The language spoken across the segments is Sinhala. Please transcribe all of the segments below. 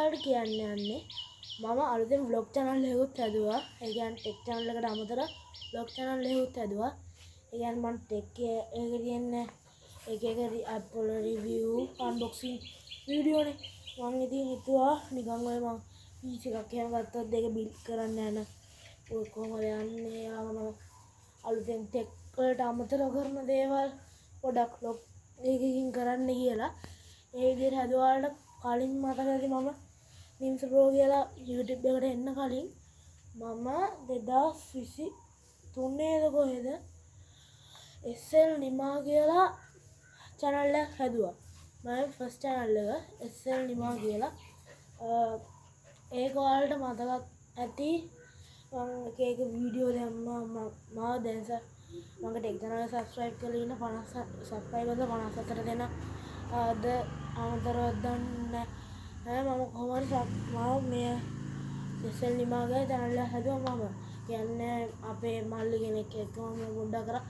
ඔයාලට කියන්න යන්නේ මම අලුතෙන් ව්ලොග් චැනල් එකකුත් හැදුවා. ඒ කියන්නේ ටෙක් චැනල් එකට අමතරව ව්ලොග් චැනල් එකකුත් හැදුවා. ඒ කියන්නේ මම ටෙක් එකේ තියෙන එක එක ඇප් වල රිවිව්, අන්බොක්සිං වීඩියෝනේ. මං ඉතින් හිතුවා නිකන් ඔය මං PC එකක් එහෙම ගත්තොත් ඒක බිල්ඩ් කරන්න යන ඔය කොහොමද යන්නේ, ආවම අලුතෙන් ටෙක් වලට අමතරව කරන දේවල් පොඩක් ව්ලොග් එකකින් කරන්න කියලා. ඒ විදිහට හැදුවාට කලින් මතක ඇති මම නිම්ස ප්‍රෝ කියලා YouTube එකට එන්න කලින් මම 2023ද කොහෙද SL Nima කියලා චැනල් එකක් හැදුවා. මම ෆස්ට් චැනල් එක SL Nima කියලා. ඒක ඔයාලට මතකත් ඇති. මං එක එක වීඩියෝ දැම්මා. මාව දැන් මගේ ටෙක් චැනල් එක සබ්ස්ක්‍රයිබ් කරලා ඉන්න 50 සබ්ස්ක්‍රයිබර්ස් 54 දෙනා අද අමතරව දන්නේ නෑ. මම කොහොම හරි මාව මේ SL නිමාගේ චැනල් එක හැදුවා. මම කියන්නේ අපේ මල්ලි කෙනෙක් එක්ක මම පොඩ්ඩක් කරා.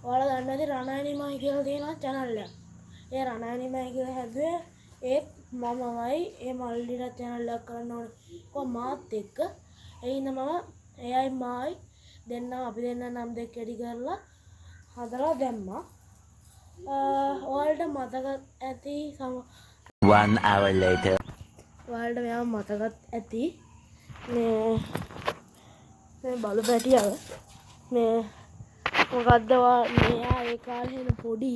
ඔයාලා දන්නවා ඇති රණා නිමයි කියලා තියෙනවා චැනල් එකක්. ඒ රණා නිමයි කියලා හැදුවේ ඒත් මමමයි. ඒ මල්ලිට චැනල් එකක් කරන්න ඕනේ කොහොම මාත් එක්ක. ඒ හින්දා මම එයයි මායි දෙන්නම අපි දෙන්න නම් දෙක එඩි කරලා හදලා දැම්මා. ඔයාලට මතක ඇති 1 hour later. ඔයාලට මෙයාව මතකත් ඇති මේ මේ බලු පැටියව. මේ මොකද්ද මෙයා ඒ කාලේ එන පොඩි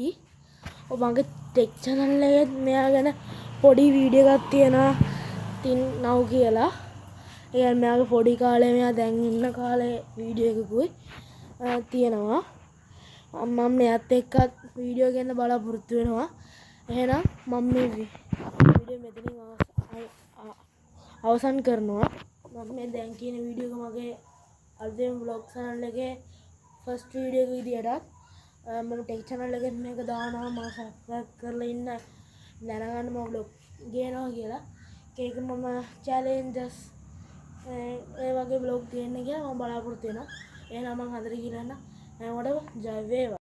ඔය මගේ ටෙක් චැනල් එකෙත් මෙයා ගැන පොඩි වීඩියෝ එකක් තියෙනවා තින් නව් කියලා. ඒ කියන්නේ මෙයාගේ පොඩි කාලේ මෙයා දැන් ඉන්න කාලේ වීඩියෝ එකකුයි තියෙනවා. මම මෙයාත් එක්කත් වීඩියෝ ගන්න බලාපොරොත්තු වෙනවා. එහෙනම් මම මේ වීඩියෝ මෙතනින් අවසන් කරනවා. මම මේ දැන් කියන වීඩියෝ එක මගේ අලුතෙන් ව්ලොග් චැනල් එකේ ෆස්ට් වීඩියෝ එක විදියටත් මම ටෙක් චැනල් එකෙත් මේක දානවා. මම සබ්ස්ක්‍රයිබ් කරලා ඉන්න දැනගන්න මම ව්ලොග් ගේනවා කියලා. ඒක මම චැලෙන්ජස් ඒ වගේ ව්ලොග් ගේන්න කියලා මම බලාපොරොත්තු වෙනවා. එහෙනම් මං හදට ගිහලා යන්න. හැමෝටම ජය වේවා.